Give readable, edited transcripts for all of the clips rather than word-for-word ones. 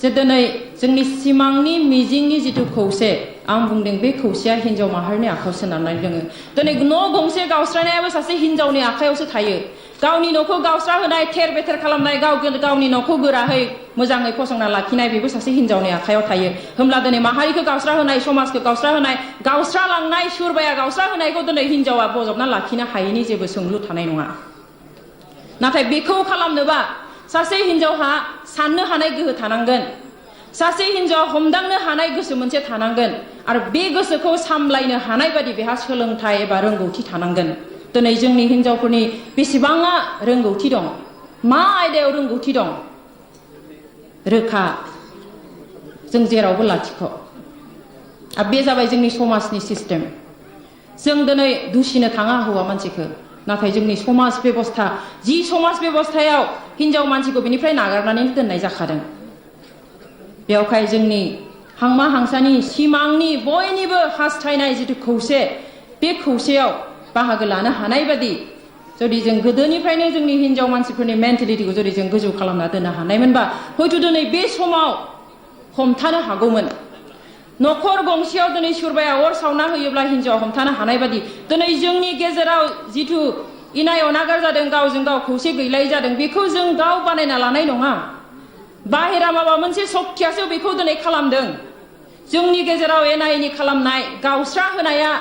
जे दिनै जोंनि सिमांनि मिजिंनि जिथु खौसे आं बुंदों बे खौसेया हिनजाव माहारिनि आखायाव सोनारनानै दङ दिनै न' गंसे गावस्रानायाबो सासे हिनजावनि आखायावसो थायो गावनि न'खौ गावस्रा होनाय थेर बेथेर खालामनाय गावनि न'खौ गोराहै मोजाङै फसंना लाखिनाय बेबो सासे हिनजावनि आखायाव थायो होमब्ला दिनै माहारिखौ गावस्रा होनाय समाजखौ गावस्रा होनाय गावस्रा लांनाय सोरबाया गावस्रा होनायखौ दिनै हिनजावा बजबना लाखिनो हायैनि जेबो सोंलु थानाय नङा नाथाय बेखौ खालामनोबा सासे हिनजावहा साननो हानाय गोहो थानांगोन सासे हिनजाव हमदांनो हानाय गोसो मोनसे थानांगोन आरो बे गोसोखौ सामलायनो हानाय बादि बेहा सोलोंथाइ एबा रोंगौथि थानांगोन दिनै जोंनि हिनजावफोरनि बेसेबाङा रोंगौथि दं मा आयदायाव रोंगौथि दं रोखा जों जेरावबो लाथिख' आरो बे जाबाय जोंनि समाजनि सिस्टेम जों दिनै दुसिनो थाङा हौवा मानसिखौ नाथाय जोंनि समाज बेबस्था जि समाज बेबस्थायाव हिनजाव मानसिखौ बेनिफ्राय नागारनानै दोननाय जाखादों बेवहाय जोंनि हांमा हांसानि सिमांनि बयनिबो हास्थायनाय जिथु खौसे बे खौसेयाव बाहागो लानो हानाय बादि जुदि जों गोदोनिफ्रायनो जोंनि हिनजाव मानसिफोरनि मेन्टेलिटिखौ जुदि जों गोजौ खालामना दोननो हानायमोनबा हयथ' दिनै बे समाव हमथानो हागौमोन न'खर गंसेयाव दिनै सोरबाया अर सावना होयोब्ला हिनजावा हमथानो हानाय बादि दिनै जोंनि गेजेराव जिथु इनाय अनागार जादों गावजों गाव खौसे गैलायै जादों बेखौ जों गाव बानायना लानाय नङा बाहेरा माबा मोनसे सक्तियासो बेखौ दिनै खालामदों जोंनि गेजेराव एना एनि खालामनाय गावस्रा होनाया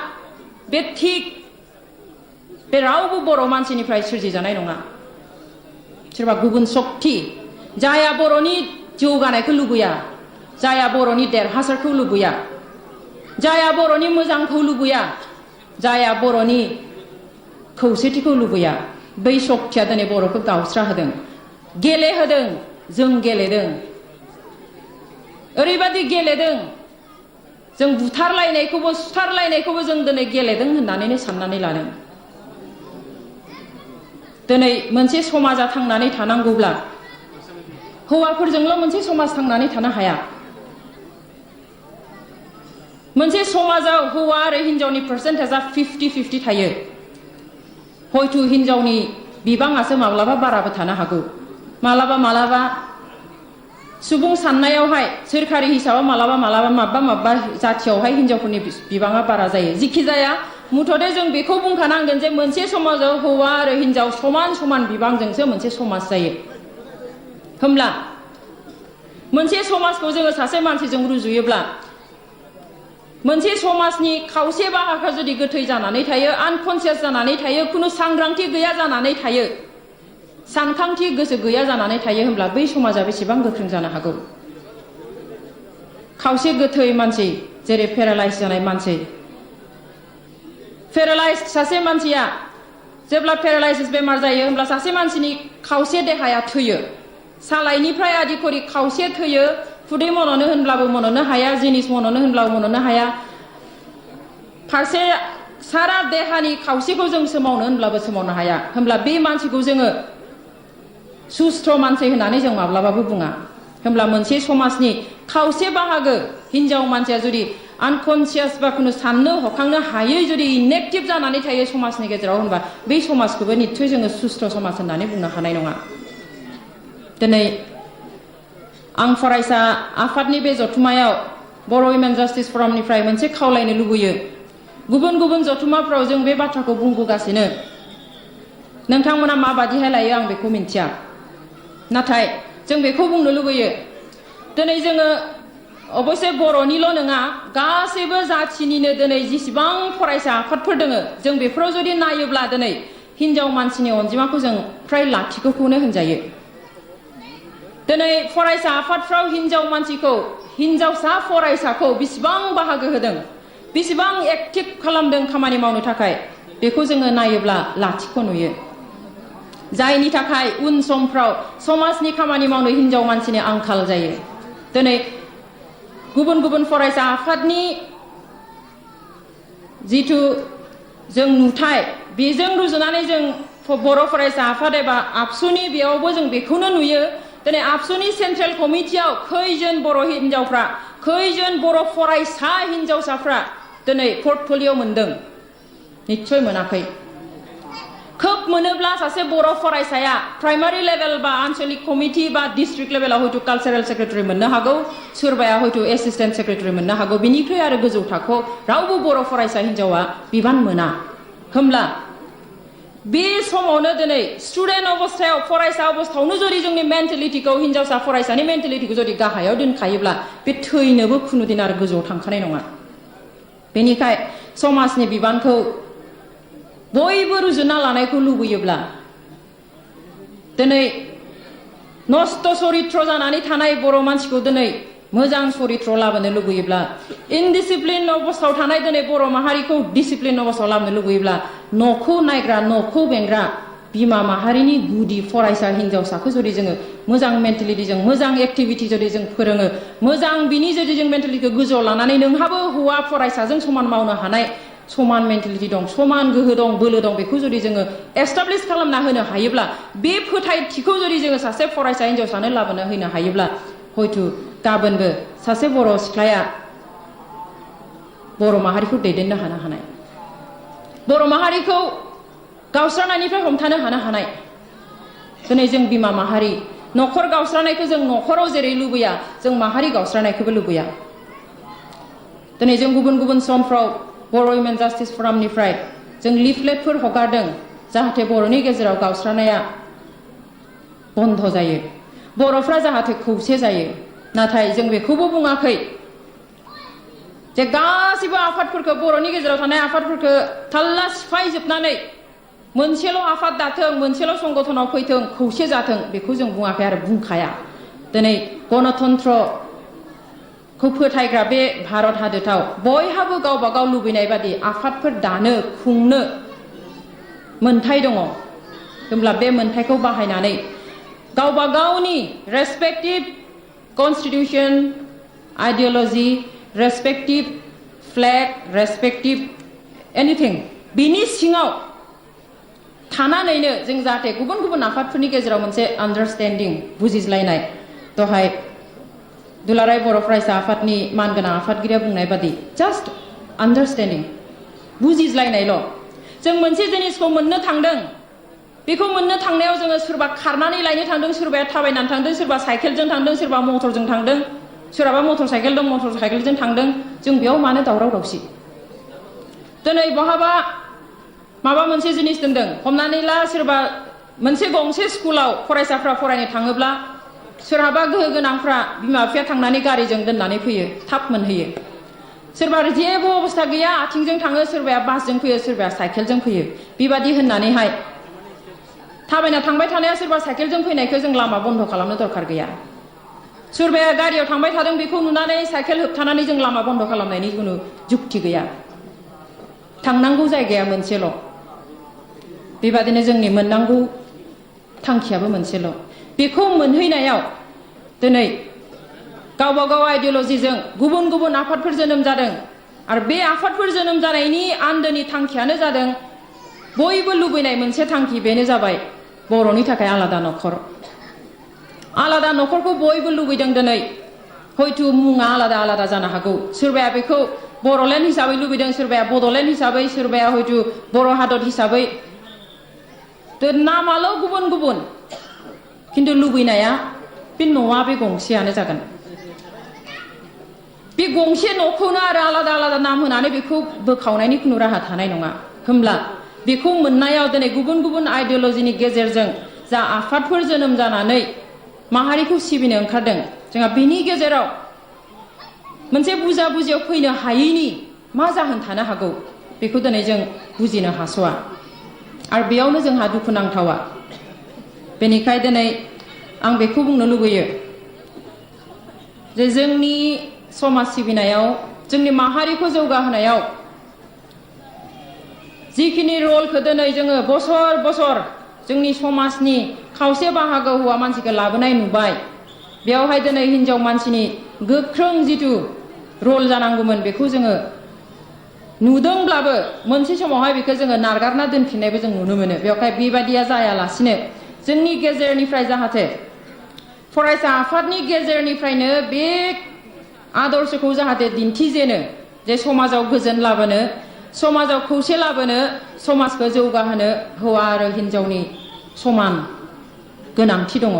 बे थिक बे रावबो बर' मानसिनिफ्राय सोरजिजानाय नङा सोरबा गुबुन सक्ति जाया बर'नि जौगानायखौ लुबैया जाया बर'नि देरहासारखौ लुबैया जाया बर'नि मोजांखौ लुबैया जाया बर'नि खौसेथिखौ लुबैया बै सक्तिया दिनै बर'खौ गावस्रा होदों गेलेहोदों जों गेलेदों ओरैबादि गेलेदों जों बुथारलायनायखौबो सुथारलायनायखौबो जों दिनै गेलेदों होननानैनो साननानै लादों दिनै मोनसे समाजा थांनानै थानांगौब्ला हौवाफोरजोंल' मोनसे समाज थांनानै थानो हाया मोनसे समाजाव हौवा आरो हिनजावनि पारसेन्टेजआ 50-50 थायो हयथ' हिनजावनि बिबाङासो माब्लाबा बाराबो थानो हागौ मालाबा सुबुं साननायावहाय सोरखारि हिसाबाव माबा जाथियावहाय हिनजावफोरनि बिबाङा बारा जायो जिखि जाया मुथते जों बेखौ बुंखानांगोन जे मोनसे समाजाव हौवा आरो हिनजाव समान समान बिबांजोंसो मोनसे समाज जायो होमब्ला मोनसे समाजखौ जोङो सासे मानसिजों रुजुयोब्ला मोनसे समाजनि खावसे बाहागोआ जुदि गोथै जानानै थायो आनकनसियास जानानै थायो खुनु सांग्रांथि गैया जानानै थायो सानखांथि गोसो गैया जानानै थायो होमब्ला बै समाजा बेसेबां गोख्रों जानो हागौ खावसे गोथै मानसि जेरै पेरालाइज जानाय मानसि पेरालाइज सासे मानसिया जेब्ला पेरालाइसिस बेमार जायो होमब्ला सासे मानसिनि खावसे देहाया थैयो सालायनिफ्राय आदिखरि खावसे थैयो खुदै मन'नो होनब्लाबो मन'नो हाया जिनिस मन'नो होनब्लाबो मन'नो हाया फारसे सारा देहानि खावसेखौ जों सोमावनो होनब्लाबो सोमावनो हाया होमब्ला बे मानसिखौ जोङो सुस्थ' मानसि होननानै जों माब्लाबाबो बुङा होमब्ला मोनसे समाजनि खावसे बाहागो हिनजाव मानसिया जुदि आनकनसियास बा खुनु साननो हखांनो हायै जुदि इनेक्टिभ जानानै थायो समाजनि गेजेराव होनबा बै समाजखौबो निस्सय जोङो सुस्थ' समाज होननानै बुंनो हानाय नङा दिनै आं फरायसा आफादनि बे जथुमायाव बर' उइमेन जास्टिस फरामनिफ्राय मोनसे खावलायनो लुबैयो गुबुन गुबुन जथुमाफ्राव जों बे बाथ्राखौ बुंबोगासिनो नोंथांमोना माबादिहाय लायो आं बेखौ मिन्थिया नाथाय जों बेखौ बुंनो लुबैयो दिनै जोङो अबयसे बर'निल' नङा गासैबो जाथिनिनो दिनै जेसेबां फरायसा आफादफोर दङ जों बेफोराव जुदि नायोब्ला दिनै हिनजाव मानसिनि अनजिमाखौ जों फ्राय लाथिख'खौनो होनजायो दिनै फरायसा आफादफ्राव हिनजाव मानसिखौ हिनजावसा फरायसाखौ बेसेबां बाहागो होदों बेसेबां एक्टिभ खालामदों खामानि मावनो थाखाय बेखौ जोङो नायोब्ला लाथिख' नुयो जायनि थाखाय उन समफ्राव समाजनि खामानि मावनो हिनजाव मानसिनि आंखाल जायो दिनै गुबुन गुबुन फरायसा आफादनि जिथु जों नुथाय बेजों रुजुनानै जों बर' फरायसा आफाद एबा आबसुनि बेयावबो जों बेखौनो नुयो दिनै आबसुनि सेन्ट्रेल कमिटियाव खैजोन बर' हिनजावफ्रा खैजोन बर' फरायसा हिनजावसाफ्रा दिनै पर्टफलिय' मोनदों निस्सय मोनाखै खोब मोनोब्ला सासे बर' फरायसाया प्राइमारि लेभेल बा आनसलिक कमिटि बा डिस्ट्रिक्ट लेभेलाव हयতো कालचारेल सेक्रेटारि मोननो हागौ सोरबाया हयतो एसिस्टेन्ट सेक्रेटारि मोननो हागौ बिनिख्रुइ आरो गोजौ थाखोआव रावबो बर' फरायसा हिनजावा बिबान मोना होमब्ला बे समावनो दिनै स्टुडेन्ट अबस्थायाव फरायसा अबस्थायावनो जुदि जोंनि मेन्टेलिटिखौ हिनजावसा फरायसानि मेन्टेलिटिखौ जुदि गाहायाव दोनखायोब्ला बे थैनोबो खुनुदिन आरो गोजौआव थांखानाय नङा बेनिखाय समाजनि बिबानखौ बयबो रुजुना लानायखौ लुबैयोब्ला दिनै नस्त चरित्र जानानै थानाय बर' मानसिखौ दिनै मोजां चरित्र लाबोनो लुबैयोब्ला इनडिसिप्लिन अबस्थायाव थानाय दिनै बर' माहारिखौ डिसिप्लिन अबस्थायाव लाबोनो लुबैयोब्ला न'खौ नायग्रा न'खौ बेंग्रा बिमा माहारिनि गुदि फरायसा हिनजावसाखौ जुदि जोङो मोजां मेन्टेलिटिजों मोजां एक्टिभिटि जुदि जों फोरोङो मोजां बिनि जुदि जों मेन्टेलिटिखौ गोजौआव लानानै नोंहाबो हौवा फरायसाजों समान मावनो हानाय समान मेन्टेलिटि दं समान गोहो दं बोलो दं बेखौ जुदि जोङो एस्टाब्लिश खालामना होनो हायोब्ला बे फोथायथिखौ जुदि जोङो सासे फरायसा हिनजावसानो लाबोनो होनो हायोब्ला हयतो गाबोनबो सासे बर' सिख्लाया बर' माहारिखौ दैदेननो हानाय बर' माहारिखौ गावस्रानायनिफ्राय हमथानो हानाय दिनै जों बिमा माहारि न'खर गावस्रानायखौ जों न'खराव जेरै लुबैया जों माहारि गावस्रानायखौबो लुबैया दिनै जों गुबुन गुबुन समफ्राव बर' वुमेन जास्टिस फरामनिफ्राय जों लिफलेटफोर हगारदों जाहाथे बर'नि गेजेराव गावस्रानाया बन्द जायो बर'फ्रा जाहाथे खौसे जायो नाथाय जों बेखौबो बुङाखै जे गासिबो आफादफोरखौ बर'नि गेजेराव थानाय आफादफोरखौ थाल्ला सिफायजोबनानै मोनसेल' आफाद दाथों मोनसेल' संगठनाव फैथों खौसे जाथों बेखौ जों बुङाखै आरो बुंखाया दिनै गणतन्त्रखौ फोथायग्रा बे भारत हादोराव बयहाबो गावबा गाव लुबैनाय बादि आफादफोर दानो खुंनो मोन्थाय दङ होमब्ला बे मोन्थायखौ बाहायनानै गावबा गावनि रेसपेक्टिभ कन्स्टिट्यूशन आइडियोलॉजी रेसपेक्टिभ फ्लैग रेसपेक्टिभ एनिथिं बिनि सिङाव थानानैनो जों जाहाथे गुबुन गुबुन आफादफोरनि गेजेराव मोनसे आन्डारस्टेन्डिं बुजिज्लायनाय दहाय दुलाराय बर' फरायसा आफादनि मानगोनां आफादगिरिया बुंनाय बादि जास्ट आन्डारस्टेन्डिं बुजिज्लायनायल' जों मोनसे जिनिसखौ मोननो थांदों बेखौ मोननो थांनायाव जोङो सोरबा खारनानै लायनो थांदों सोरबाया थाबायनानै थांदों सोरबा साइकेलजों थांदों सोरबा मटरजों थांदों सोरहाबा मटर साइकेल दं मटर साइकेलजों थांदों जों बेयाव मानो दावराव दावसि दिनै बहाबा माबा मोनसे जिनिस दोनदों हमनानै ला सोरबा मोनसे गंसे स्कुलाव फरायसाफ्रा फरायनो थाङोब्ला सोरहाबा गोहो गोनांफ्रा बिमा बिफाया थांनानै गारिजों दोननानै फैयो थाब मोनहैयो सोरबा जेबो अबस्था गैया आथिंजों थाङो सोरबाया बासजों फैयो सोरबाया साइकेलजों फैयो बेबादि होननानैहाय थाबायना थांबाय थानाया सोरबा साइकेलजों फैनायखौ जों लामा बन्द खालामनो दरखार गैया सोरबाया गारियाव थांबाय थादों बेखौ नुनानै साइकेल होबथानानै जों लामा बन्द खालामनायनि खुनु जुक्ति गैया थांनांगौ जायगाया मोनसेल' बेबादिनो जोंनि मोननांगौ थांखियाबो मोनसेल' बेखौ मोनहैनायाव दिनै गावबा गाव आइडियोलजिजों गुबुन गुबुन आफादफोर जोनोम जादों आरो बे आफादफोर जोनोम जानायनि आन्दोनि थांखियानो जादों बयबो लुबैनाय मोनसे थांखि बेनो जाबाय बर'नि थाखाय आलादा न'खरखौ बयबो लुबैदों दिनै हयतो मुङा आलादा आलादा जानो हागौ सोरबाया बेखौ बर'लेण्ड हिसाबै लुबैदों सोरबाया बड'लेण्ड हिसाबै सोरबाया हयतो बर' हादर हिसाबै नामाल' गुबुन गुबुन खिन्थु लुबैनाया बे न'आ बे गंसेयानो जागोन बे गंसे न'खौनो आरो आलादा आलादा नाम होनानै बेखौ बोखावनायनि खुनु राहा थानाय नङा होमब्ला बेखौ मोननायाव दिनै गुबुन गुबुन आइडियोलजिनि गेजेरजों जा आफादफोर जोनोम जानानै माहारिखौ सिबिनो ओंखारदों जोंहा बेनि गेजेराव मोनसे बुजा बुजियाव फैनो हायैनि मा जाहोन थानो हागौ बेखौ दिनै जों बुजिनो हास'वा आरो बेयावनो जोंहा दुखु नांथावा बेनिखाय दिनै आं बेखौ बुंनो लुबैयो जे जोंनि समाज सिबिनायाव जोंनि माहारिखौ जौगाहोनायाव जिखिनि रलखौ दिनै जोङो बोसोर बोसोर जोंनि समाजनि खावसे बाहागो हौवा मानसिखौ लाबोनाय नुबाय बेयावहाय दिनै हिनजाव मानसिनि गोख्रों जिथु रल जानांगौमोन बेखौ जोङो नुदोंब्लाबो मोनसे समावहाय बेखौ जोङो नारगारना दोनफिननायबो जों नुनो मोनो बेवहाय बेबादिया जायालासिनो जोंनि गेजेरनिफ्राय जाहाथे फरायसा आफादनि गेजेरनिफ्रायनो बे आदर्शखौ जाहाथे दिन्थिजेनो जे समाजाव गोजोन लाबोनो समाजाव खौसे लाबोनो समाजखौ जौगाहोनो हौवा आरो हिन्जावनि समान गोनांथि दङ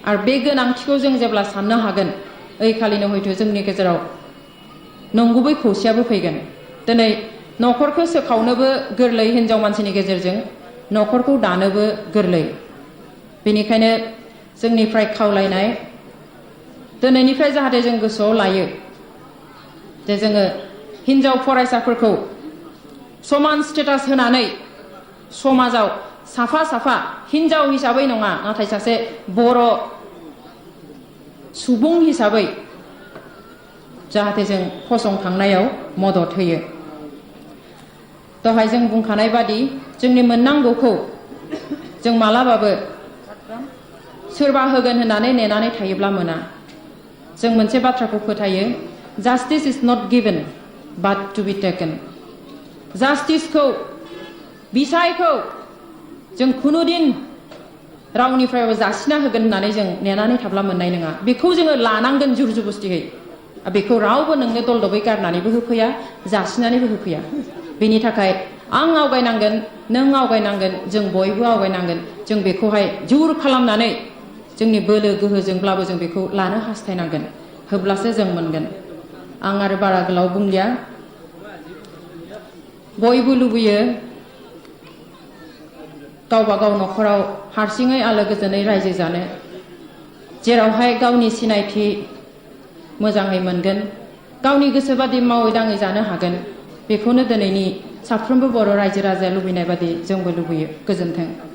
आरो बे गोनांथिखौ जों जेब्ला साननो हागोन ओइखालिनो हयथ' जोंनि गेजेराव नंगुबै खौसेयाबो फैगोन दिनै न'खरखौ सोखावनोबो गोरलै हिन्जाव मानसिनि गेजेरजों न'खरखौ दानोबो गोरलै बेनिखायनो जोंनिफ्राय खावलायनाय दिनैनिफ्राय जाहाथे जों गोसोआव लायो जे जोङो हिन्जाव फरायसाफोरखौ समान स्टेटास होनानै समाजाव साफा साफा हिन्जाव हिसाबै नङा नाथाय सासे बर' सुबुं हिसाबै जाहाथे जों फसंखांनायाव मदद होयो दहाय जों बुंखानाय बादि जोंनि मोननांगौखौ जों मालाबाबो सोरबा होगोन होननानै नेनानै थायोब्ला मोना जों मोनसे बाथ्राखौ फोथायो Justice is not given but to be taken Justice-खौ बिसायखौ जों खुनुदिन रावनिफ्रायबो जासिना होगोन होननानै जों नेनानै थाब्ला मोननाय नङा बेखौ जोङो लानांगोन जुरजुबस्तियै बेखौ रावबो नोंनो दलदबै गारनानैबो होफैया जासिनानैबो होफैया बेनि थाखाय आं आवगायनांगोन नों आवगायनांगोन जों बयबो आवगायनांगोन जों बेखौहाय जुर खालामनानै जोंनि बोलो गोहोजोंब्लाबो जों बेखौ लानो हास्थायनांगोन होब्लासो जों मोनगोन आं आरो बारा गोलाव बुंलिया बयबो लुबैयो गावबा गाव न'खराव हारसिङै आलो गोजोनै रायजो जानो जेरावहाय गावनि सिनायथि मोजाङै मोनगोन गावनि गोसोबादि मावै दाङै जानो हागोन बेखौनो दिनैनि साफ्रोमबो बर' रायजो राजाया लुबैनाय बादि जोंबो लुबैयो गोजोन्थों